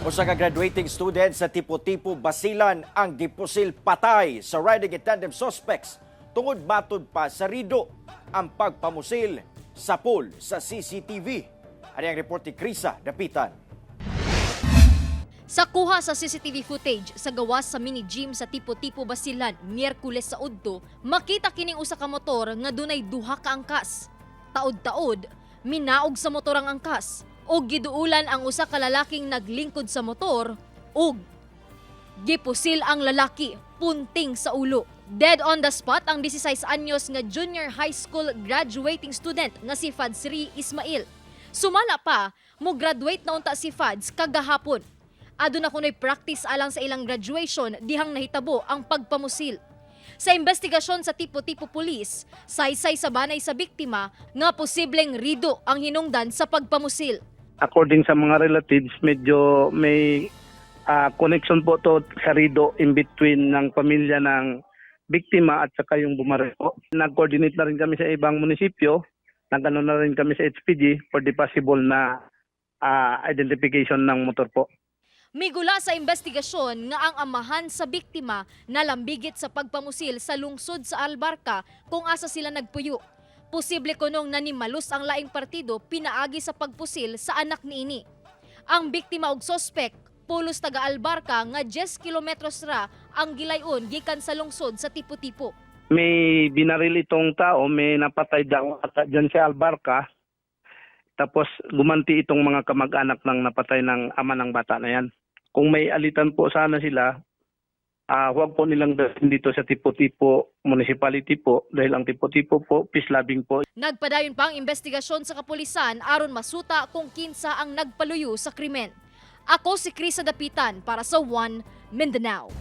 Usa ka graduating student sa Tipo-Tipo, Basilan ang gipusil patay sa riding in tandem suspects tungod matud pa sa rido. Ang pagpamusil sapul sa CCTV. Ani ang report ni Krisa Dapitan. Sa kuha sa CCTV footage sa gawas sa mini gym sa Tipo-Tipo, Basilan, Miyerkules sa udto, makita kining usa ka motor nga dunay duha ka angkas. Taod-taod, minaog sa motor ang angkas ug giduulan ang usa ka lalaking naglingkod sa motor ug gipusil ang lalaki punting sa ulo. Dead on the spot ang 16 anyos nga junior high school graduating student nga si Fadsri Ismail. Sumala pa, mo graduate na unta si Fads kagahapon. Aduna kuno'y practice alang sa ilang graduation dihang nahitabo ang pagpamusil. Sa investigasyon sa Tipo-Tipo Police, saysay sa banay sa biktima nga posibleng rido ang hinungdan sa pagpamusil. According sa mga relatives, medyo may connection po to sa rido in between ng pamilya ng biktima at saka yung bumaril po. Nag-coordinate na rin kami sa ibang munisipyo, nag-ano na rin kami sa HPG for the possible na identification ng motor po. Migula sa investigasyon nga ang amahan sa biktima nalambigit sa pagpamusil sa lungsod sa Albarka kung asa sila nagpuyo. Posible kunong nanimalus ang laing partido pinaagi sa pagpusil sa anak niini. Ang biktima og sospek pulos taga Albarka nga 10 kilometros ra ang gilayon gikan sa lungsod sa Tipo-Tipo. May binaril itong tao, may napatay daw ata dyan sa Albarka. Tapos gumanti itong mga kamag-anak ng napatay ng ama ng bata na yan. Kung may alitan po sana sila, huwag po nilang dalhin dito sa Tipo-Tipo Municipality po dahil ang Tipo-Tipo po, peace loving po. Nagpadayon pa ang investigasyon sa kapulisan aron masuta kung kinsa ang nagpaluyo sa krimen. Ako si Krisa Dapitan para sa One Mindanao.